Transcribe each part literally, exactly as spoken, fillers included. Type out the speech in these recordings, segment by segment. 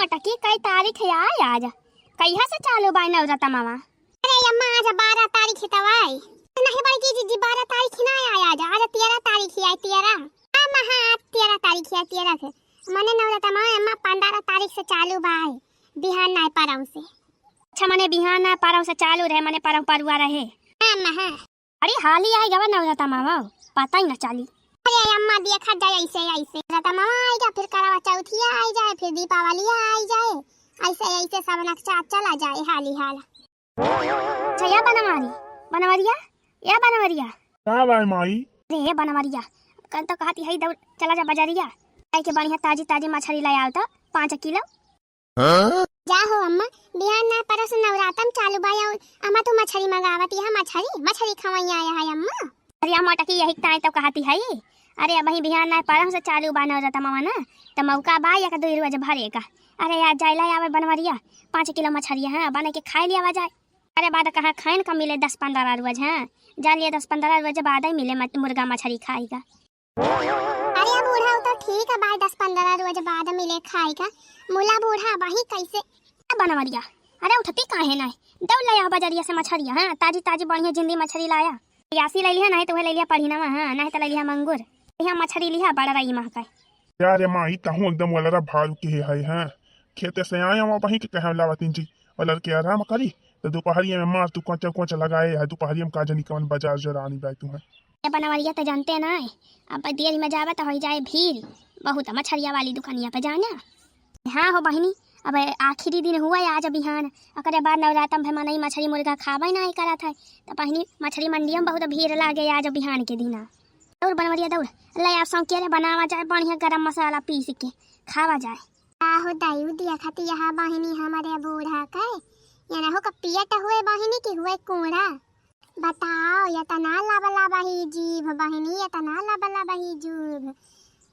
मोटकी, कई तारीख है आय आज? कहिया से चालू बा नवरतमवा? अरे अम्मा, आज बारह तारीख है तब आय। नहीं बड़की जीजी, बारह तारीख ना आय आज, आज तेरह तारीख है आय, तेरह। हाँ अम्मा, हाँ, आज तेरह तारीख है, तेरह के। मने नवरतमवा अम्मा पन्द्रह तारीख से चालू बा आय, बिहान नाय परौं से। अच्छा, मने बिहान नाय परौं से चालू रहे, मने परौं परुआ रहे। हाँ अम्मा, हाँ। अरे हाली आय गवा नवरतमवा, पता ही ना चाली। अरे अम्मा, देखा जाए ऐसे ऐसे। नवरतमवा आय गवा, फिर करवा चौथिया आय जाए, फिर दीपावलिया आय जाए, ऐसे ऐसे सब नक्शा चला जाए हाली हाल। अच्छा, या बनवारी, बनवरिया, या बनवरिया। का बाय माई? अरे बनवरिया, कल तो कहती है दौड़ चला जा बजरिया, आय के बढ़िया ताजी ताजी मछरी ले आओ तो पाँच किलो। हाँ? जा हो अम्मा, बिहान ना परस नवरातम चालू बा, अउ अम्मा तू मछरी मंगावत, यहाँ मछरी, मछरी खवैया आया है अम्मा। अरे अम्मा मोटकी, यही ताई तो कहती है। अरे अबही बिहान ना परस से चालू बा नवरातमवा ना, त मौका बा एक दुई रोज भरे का। अरे यार, जाइला आवे बनवरिया, पाँच किलो मछरी, हाँ, बने के खाई लिया जाए। अरे बाद कहाँ खाइन का मिले दस पन्द्रह रोज, हाँ, जान लिया दस पन्द्रह रोज बाद ही मिले मच-, मुर्गा मछरी खाई का। अरे बूढ़ा, उ तो ठीक है, बाय दस पन्द्रह रोज बाद मिले खाए का। मुला बूढ़ा, वही कैसे? ए बनवरिया, अरे उठती काहे ना है? दौड़ ले आ बजरिया से मछरिया, हाँ, ताजी ताजी बढ़िया जिंदी मछरी लाया। पियासी ले लिहा, नहीं तो वह ले लिहा पढ़िनवा, हाँ, नहीं तो ले लिहा मंगुर। यहाँ मछरी लिहा, बड़ा रही महका। यार, ए माई, तहूँ एकदम वलरा भारू के है, हाँ। खेते से आए हम, वहीं के कहे लावतिन जी, वलर के आराम करी, तो दोपहरिया में मार तू कोचा कोचा लगाए है, दोपहरिया में का जानी कौन बाजार जोरानी बाय तू है। ए बनवरिया तो जानते ना है, अब देर में जावे तो हो जाए भीड़, बहुत मछरिया वाली दुकानिया पे जाना। हाँ हो बहिनी, अब आखिरी दिन हुआ है आज बिहान, ओकरे बाद नवरातम भे मनई मछरी मुर्गा खाबे ना करत है, तो बहिनी मछरी मंडिया में बहुत भीड़ लागे आज बिहान के दिना। दौड़ बनवरिया दौड़, ले आप सौंकिया रे बनावा जाए बढ़िया गरम मसाला पीस के खावा जाए। आहो दाई, उ देखती यहाँ बहिनी हमरे बूढ़ा के, ये ना हो का पियत हुए बहिनी की हुए कूड़ा। बताओ, एतना लबलबही जीभ बहिनी, एतना लबलबही जीभ।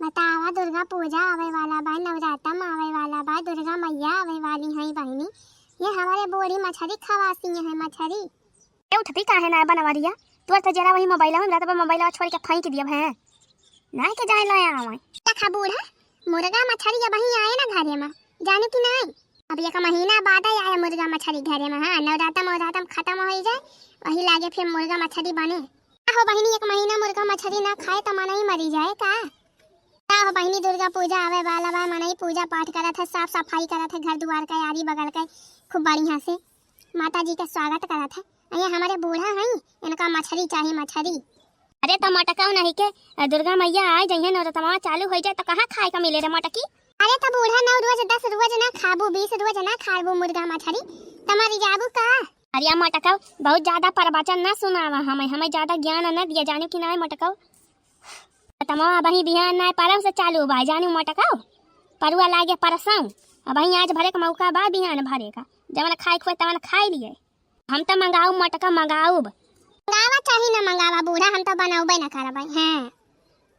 बतावा, दुर्गा पूजा आवे वाला बा, नवरातम आवे वाला बा, दुर्गा मैया आवे वाली हैं बहिनी। ये हमारे बूढ़ी मछरी खवासी हैं, मछरी। ए, उठती काहे ना बनवरिया? तोर तो जरा वही मोबाइलवा में रहत बा, मोबाइलवा छोड़ के फेंक दियब है। ना के जाए लाया आवे। देखा बूढ़ा, मुर्गा मछरी अबही आए ना घरे में, जानू कि नहीं? अब एक महीना बाद आए मुर्गा मछरी घरे में। हाँ, नवरातम वरातम खत्म हो जाए, वही लागे फिर मुर्गा मछरी बने। का हो बहिनी, एक महीना मुर्गा मछरी ना खाए तो मनई मरी जाए का? का हो बहिनी, दुर्गा पूजा आवे वाला बा, मनई पूजा पाठ करत है, साफ सफाई करत है, घर दुआर के, आरी बगल के, खूब बढ़िया से माता जी के स्वागत करत है। अये हमारे बूढ़ा हैं, इनका मछरी चाही, मछरी। अरे तो मोटका नहीं के, अ, दुर्गा मैया आ जइहे, नवरतमा चालू हो जाए तो कहाँ खाए का मिले रे मोटकी? अरे तो बूढ़ा नौ रोज दस रोज ना खाबू, बीस रोज ना खाबू मुर्गा मछरी, तो मरी जाबू का? अरे मोटका, बहुत ज्यादा प्रवचन ना सुनावा हमें, हमें ज्यादा ज्ञान ना दिया, जानू कि नहीं मोटका? तमवा अबही बिहान ना परम से चालू बा, जानू मोटका, परुआ लागे परसों, अबही आज भरे का मौका बा बिहान भरे का, जवन खाए खुए तवन खाए लिए। हम तो मंगाऊ मोटका मंगाऊब। मंगावा चाही ना मंगावा बूढ़ा, हम तो बनौबे ना करबै। हैं,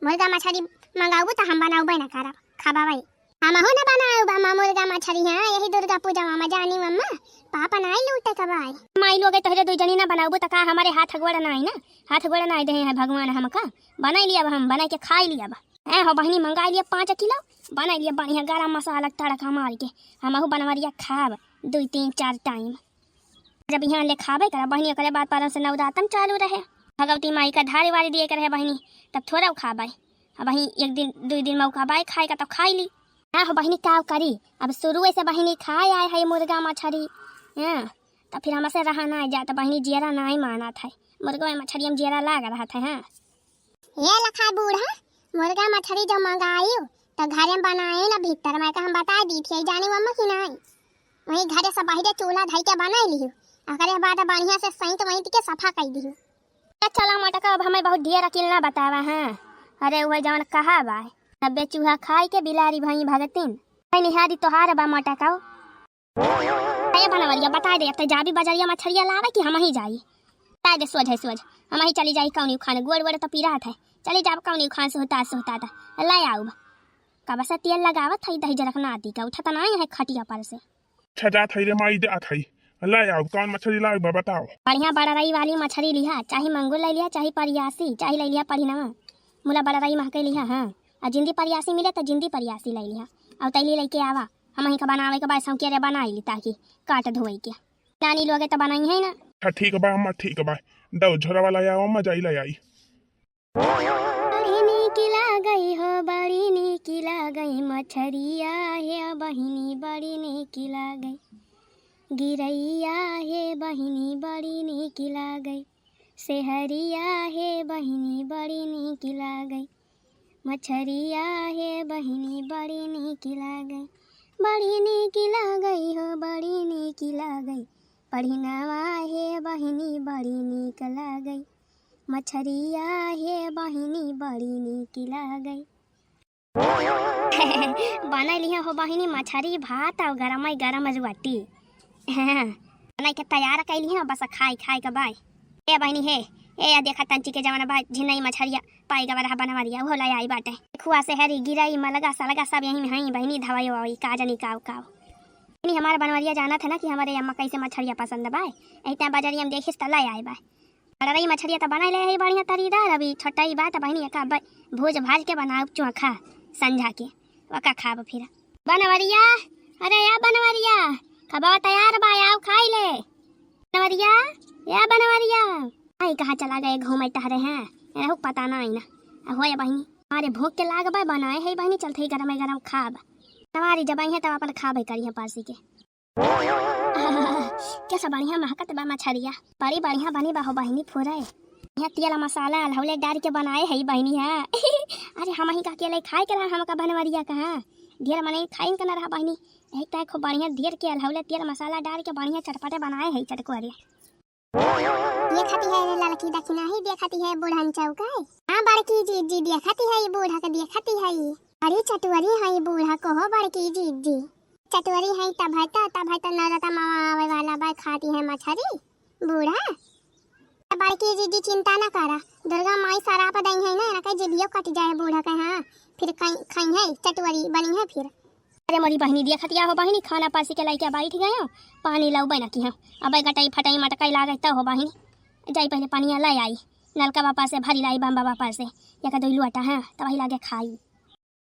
मुर्गा मछरी मंगाऊबू तो हम बनौबे ना करब, खबाबै। हमहू ना बनाऊब अम्मा मुर्गा मछरी, हैं, यही दुर्गा पूजा में जानी अम्मा, पापा नाई लूटे कबाई। माई लोगे तोहरे दुई जनी ना बनाऊबू तो का हमारे हाथ गोड़ नाई ना, हाथ गोड़ नाई देहे हैं भगवान हमका, बनाई लिया अब हम, बनाई के खाई लिया अब। हैं हो बहिनी, मंगाई लिया पाँच किलो, बनाई लिया बढ़िया गरम मसाला तड़का मार के, हमहू बनवरिया खाब दुई तीन चार टाइम। जब यहाँ ले खाबे करा बहिनी, ओकरे बाद परम से नवरातम चालू रहे, भगवती माई का धारे वारी दिए के रहे बहिनी, तब थोड़ा खाबे। अब वहीं एक दिन, दुई दिन मौका बाय खाए का, तब खाई ली। हाँ हो बहिनी, का करी, अब शुरू से बहिनी खाए आए है मुर्गा मछरी, हाँ, तब फिर हमसे रहा ना जात बहिनी, जियरा नाई मानत है, मुर्गा मछरी हम जियरा लाग रहा था, हाँ। ये लखा बूढ़ा, मुर्गा मछरी जो मंगाई, तो घरे में बनाए ना भीतर, मैं का हम बता दी थी, जानी वो अम्मा की नहीं। वही घरे से बाहरे चूल्हा धई के बनाई ली, ओकरे बाद बढ़िया से सैंत वैंत के सफा कई दी। ए, चला मोटका, अब हमें बहुत ढेर अकिल ना बतावा, हाँ। अरे, उहे जवन कहा बा, "नब्बे चूहा खाई के बिलारी भई भगतिन।" भाई निहारी तोहार बा मोटका। ए बनवरिया, बता दे, अब ते जाबी बजरिया मछरिया लावे कि हमही जाई? बता दे, सोझ है सोझ, हमही चली जाई कौनी उखान, गोड़ वोड़ तो पीरात है, चली जाब कौनी उखान से होता से होता था, ले आउब। कब से तेल लगावत है दही जरक नाती का, उठत नाई है खटिया पर से। अच्छा, जात है रे माई, जात है। ला आओ, कौन मछली लाओ बा, बताओ। बढ़िया बड़रई वाली मछली लिहा, चाहे मंगुर ले लिहा, चाहे परियासी, चाहे ले लिहा पढ़िनवा। मुला बड़रई महके लिहा, हाँ। आ जिंदी परियासी मिले तो जिंदी परियासी ले लिहा। और तैली लेके आवा। हमहीं का बनावे के बा, सौंके रे बनाई ली ताकि काट धोई के। नानी लोगे त बनाई है ना। हाँ, ठीक बा अम्मा, ठीक बा। दो झोरा वाला आवा अम्मा, जाई ले आई। बड़ी नीक लागै हो, बड़ी नीक लागै, मछरिया हे बहिनी बड़ी नीक लागै। गिरैया हे बहिनी बड़ी नीक लागै, सेहरिया हे बहिनी बड़ी नीक लागै, मछरिया हे बहिनी बड़ी नीक लागै, बड़ी नीक लागै हो, बड़ी नीक लागै, पढ़िनवा हे बहिनी बड़ी नीक लागै, मछरिया हे बहिनी बड़ी नीक लागै। बनैली हो बहिनी मछरी भात और गरम गरम रोटी। बनाई के तैयार कैली है, बस खाई खाई के बाय। ए बहिनी हे, ए या देखा तंची के जवान बा झिनई मछरिया पाई गवा रहा बनवरिया, उहो ले आई बाटे। खुआ से हरी गिरई मलगा सलगा सब यहीं में हई बहिनी, धवाई ववाई का जनी काव काव। बहिनी हमार बनवरिया जानत है ना कि हमारे अम्मा कैसे मछरिया पसंद बाय, एही टाइम बजरिया में देखिस त ले आई बाय। बड़रई मछरिया त बनाई ले है बढ़िया तरीदार, अभी छोटई बा त बहिनी एका ब-, भूज भाज के बनाउब चोखा संझा के, वका खाब फिर। बनवरिया, अरे या बनवरिया, खबवा तैयार बा, आव खाई ले। बनवरिया, या बनवरिया, आई कहाँ चला गए घूमे टहरे हैं, रहू पता ना आई ना। आ होए बहिनी, अरे भूख के लाग बा, बनाए है बहिनी, चलते ही गरम गरम खाब। बनवारी जब आई है तब अपन खाबे करी है पासी के। कैसा बढ़िया महकत बा मछरिया, बड़ी बढ़िया बनी बा हो बहिनी फुरे। यहाँ तेल मसाला अलहौले डाल के बनाए है बहिनी है। अरे हमहीं का अकेले खाए के रहा, हमका बनवरिया कहाँ, ढेर मनई खाइन के न रहा बहिनी। यही तय खूब बढ़िया ढेर के अलहौले तेल मसाला डाल के बढ़िया चटपटे बनाए है चटकोरे। देखती है रे ललकी दखिना ही, देखती है बूढ़न चौका। हाँ बड़की जीजी, देखती है ई बूढ़ा के, देखती है ई। अरे चटुअरी है ई बूढ़ा को हो बड़की जीजी। चटुअरी है तब है त, तब है त नौरता मावा आवे वाला बा, खाती है मछरी बूढ़ा। त बड़की जीजी चिंता ना करा, दुर्गा माई सराप दई है ना, इनका जिभियो कट जाए बूढ़ा के। हाँ फिर खाई, खाई है चटुअरी बनी है फिर। अरे मोरी बहिनी, देखत या हो बहिनी, खाना पासी के लइके बैठ गए हो, पानी लउबे न किहा। अबे गटई फटई मटकई लागत त हो बहिनी, जाई पहिले पनिया ले आई, नलका बापा से भरी लाई, बम बापा से, या का दोई लोटा है, तब वही लागे खाई।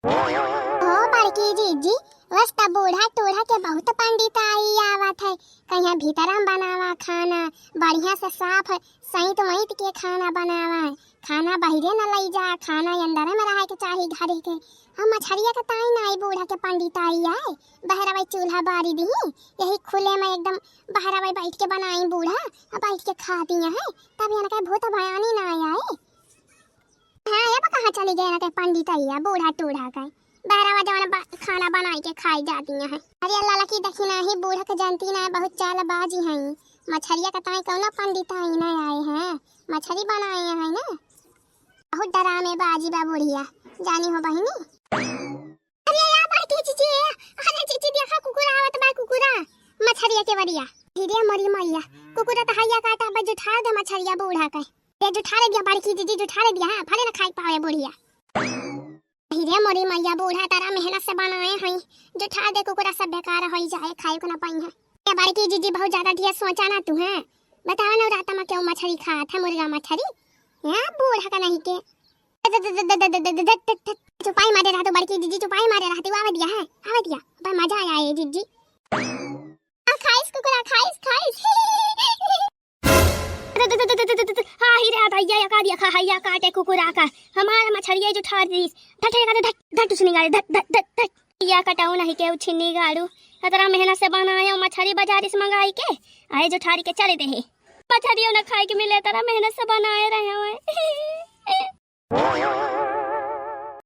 हो बड़की जीजी, बस त बूढ़ा टूढ़ा के बहुत पंडित आई आवत है, कहीं भीतर में बनावा खाना, बढ़िया से साफ सैंत वैंत के खाना बनावा, खाना बहिरे न लई जा, खाना अंदर में रहे के चाही घरे के। हम मछरिया के ताई ना आई बूढ़ा के पंडित आई आए, बहरवे चूल्हा बारी दी, यही खुले में एकदम बहरवे बैठ के बनाई बूढ़ा, अब बैठ के खा दिया है, तब इनका भूत भयानी ना आए। हाँ, अब कहाँ चली गए इनके पंडित आइया बूढ़ा टूढ़ा के, बहरवा जवन बा-, खाना बनाई के खाई जाती है। अरे ललकी दखिना ही बूढ़ा के जानती ना, बहुत चालबाजी है, मछरिया के ताई कौनो पंडित आई ना आए हैं, मछरी बनाए हैं ना। बहुत डरामे बाजी बा बुढ़िया, जानी हो बहिनी। अरे या बड़की जीजी, अरे जीजी देखा कुकुरा आवत बा, कुकुरा, मछरिया के बरिया। धीरे मोरी मैया, कुकुरा त हैया काटा बा, जुठार दे मछरिया बूढ़ा के। दे जुठारे दिया बड़की जीजी, जुठारे दिया, हाँ, भले न खाई पावे बुढ़िया। धीरे मोरी मैया, बूढ़ा तारा मेहनत से बनाए हैं, जुठार दे कुकुरा सब बेकार होई जाए, खाए को ना पाई है। ए बड़की जीजी बहुत ज्यादा ढेर सोचा ना तू, हैं? बतावा नवराता में क्यों मछरी खात है, मुर्गा मछरी? यहाँ बूढ़ा का नहीं के। चुपाई मारे रहतू बड़की जीजी, चुपाई मारे रहतू, आवे दिया है, आवे दिया, बा मजा आया है जीजी। आ खाइस कुकुरा, खाइस, खाइस। हाँ ही रे भैया, या का दिया खा, हैया काटे कुकुरा का, हमारा मछरिया जुठार दीस, धट, धट, धट, धट, उसने गाड़े, धट, धट, धट, धट। या कटाऊ नहीं के उछिन्नी गाड़ू, इतना मेहनत से बनाया मछरी बाजारी से मंगाई के, आए जुठारी के चले दे है। मछरियो न खाए के मिले, इतना मेहनत से बनाए रहे हुए।